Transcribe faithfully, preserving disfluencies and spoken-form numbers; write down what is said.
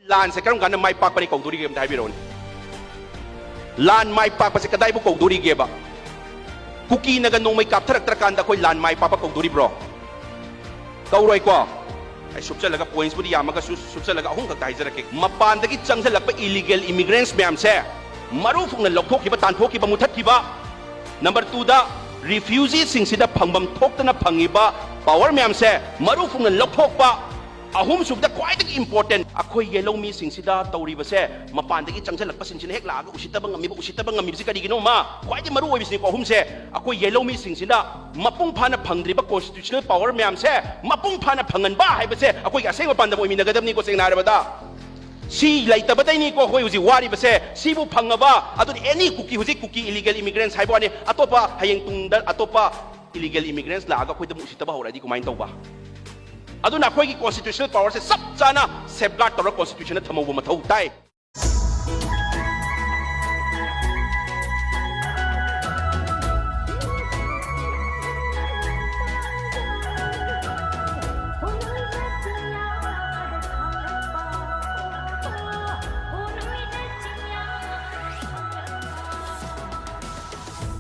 ꯂꯥꯟꯁꯦ ꯀꯔꯝ ꯀꯥꯟꯗ ꯃꯥꯏ ꯄꯥꯛꯄꯅꯤ ꯀꯧꯗꯣꯔꯤꯒꯦ ꯑꯝꯇ ꯍꯥꯏꯕꯤꯔꯛꯎꯅꯦ꯫ ꯂꯥꯟ ꯃꯥꯏ ꯄꯥꯛꯄꯁꯦ ꯀꯗꯥꯏꯕꯨ ꯀꯧꯗꯣꯔꯤꯒꯦꯕ? ꯀꯨꯀꯤꯅꯒ ꯅꯣꯡꯃꯩ ꯀꯥꯞꯊꯔꯛꯇ꯭ꯔꯀꯥꯟꯗ ꯑꯩꯈꯣꯏ ꯂꯥꯟ ꯃꯥꯏ ꯄꯥꯛꯄ ꯀꯧꯗꯣꯔꯤꯕ꯭ꯔꯣ? ꯀꯧꯔꯣꯏꯀꯣ? ꯑꯩ ꯁꯨꯞꯆꯜꯂꯒ, ꯄꯣꯏꯟꯠꯁꯄꯨꯗꯤ ꯌꯥꯝꯃꯒꯁꯨ ꯁꯨꯞꯆꯜꯂꯒ ꯑꯍꯨꯝꯈꯛꯇ ꯍꯥꯏꯖꯔꯛꯀꯦ꯫ ꯃꯄꯥꯟꯗꯒꯤ ꯆꯪꯁꯤꯜꯂꯛꯄ ꯏꯂꯤꯒꯦꯜ ꯏꯃꯤꯒ꯭ꯔꯦꯟꯠꯁ ꯃꯌꯥꯝꯁꯦ ꯃꯔꯨ ꯐꯨꯛꯅ ꯂꯧꯊꯣꯛꯈꯤꯕ, ꯇꯥꯟꯊꯣꯛꯈꯤꯕ, ꯃꯨꯊꯠꯈꯤꯕ꯫ ꯅꯝꯕꯔ ꯇꯨꯗ, ꯔꯤꯐ꯭ꯌꯨꯖꯤꯁꯤꯡꯁꯤꯗ ꯐꯪꯐꯝ ꯊꯣꯛꯇꯅ ꯐꯪꯉꯤꯕ ꯄꯥꯋꯔ ꯃꯌꯥꯝꯁꯦ ꯃꯔꯨ ꯐꯨꯛꯅ ꯂꯧꯊꯣꯛꯄ꯫ ꯑꯍꯨꯝꯁꯨꯕꯗ, ꯈ꯭ꯋꯥꯏꯗꯒꯤ ꯏꯝꯄꯣꯔꯇꯦꯟ, ꯑꯩꯈꯣꯏ ꯌꯦꯜꯍꯧꯃꯤꯁꯤꯡꯁꯤꯗ ꯇꯧꯔꯤꯕꯁꯦ, ꯃꯄꯥꯟꯗꯒꯤ ꯆꯪꯁꯤꯜꯂꯛꯄꯁꯤꯡꯁꯤꯅ ꯍꯦꯛ ꯂꯥꯛꯑꯒ ꯎꯁꯤꯠꯇꯕ ꯉꯝꯃꯤꯕ, ꯎꯁꯤꯠꯇꯕ ꯉꯝꯃꯤꯕꯁꯤ ꯀꯔꯤꯒꯤꯅꯣ? ꯃꯥ ꯈ꯭ꯋꯥꯏꯗꯒꯤ ꯃꯔꯨ ꯑꯣꯏꯕꯁꯤꯅꯤꯀꯣ, ꯑꯍꯨꯝꯁꯦ꯫ ꯑꯩꯈꯣꯏ ꯌꯦꯜꯍꯧꯃꯤꯁꯤꯡꯁꯤꯅ ꯃꯄꯨꯡ ꯐꯥꯅ ꯐꯪꯗ꯭ꯔꯤꯕ ꯀꯣꯟꯁꯇꯤꯇ꯭ꯌꯨꯁꯅꯦꯜ ꯄꯥꯋꯔ ꯃꯌꯥꯝꯁꯦ ꯃꯄꯨꯡ ꯐꯥꯅ ꯐꯪꯍꯟꯕ ꯍꯥꯏꯕꯁꯦ ꯑꯩꯈꯣꯏꯒꯤ ꯑꯁꯦꯡꯕ ꯄꯥꯟꯗꯝ ꯑꯣꯏꯃꯤꯟꯅꯒꯗꯕꯅꯤꯀꯣ, ꯁꯦꯡꯅ ꯍꯥꯏꯔꯕꯗ꯫ ꯁꯤ ꯂꯩꯇꯕꯗꯩꯅꯤꯀꯣ ꯑꯩꯈꯣꯏ ꯍꯧꯖꯤꯛ ꯋꯥꯔꯤꯕꯁꯦ꯫ ꯁꯤꯕꯨ ꯐꯪꯉꯕ, ꯑꯗꯨꯗꯤ ꯑꯦꯅꯤ ꯀꯨꯀꯤ, ꯍꯧꯖꯤꯛ ꯀꯨꯀꯤ ꯏꯂꯤꯒꯦꯜ ꯏꯃꯤꯒ꯭ꯔꯦꯟꯠꯁ ꯍꯥꯏꯕ ꯋꯥꯅꯤ, ꯑꯇꯣꯞꯄ, ꯍꯌꯦꯡ ꯇꯨꯡꯗ ꯑꯇꯣꯞꯄ ꯏꯂꯤꯒꯦꯜ ꯏꯃꯤꯒ꯭ꯔꯦꯟꯠꯁ ꯂꯥꯛꯑꯒ ꯑꯩꯈꯣꯏꯗ ꯑꯃꯨꯛ ꯎꯁꯤꯠꯇꯕ ꯍꯧꯔꯛꯑꯗꯤ ꯀꯃꯥꯏꯅ ꯇꯧꯕ? ꯑꯗꯨꯅ ꯑꯩꯈꯣꯏꯒꯤ ꯀꯣꯟꯁꯇꯤꯇ꯭ꯌꯨꯁꯅꯦꯜ ꯄꯥꯋꯔꯁꯦ ꯆꯞ ꯆꯥꯅ ꯁꯦꯐꯒꯥꯔꯗ ꯇꯧꯔꯒ ꯀꯣꯟꯁꯇꯤꯇ꯭ꯌꯨꯁꯟꯗ ꯊꯝꯍꯧꯕ ꯃꯊꯧ ꯇꯥꯏ꯫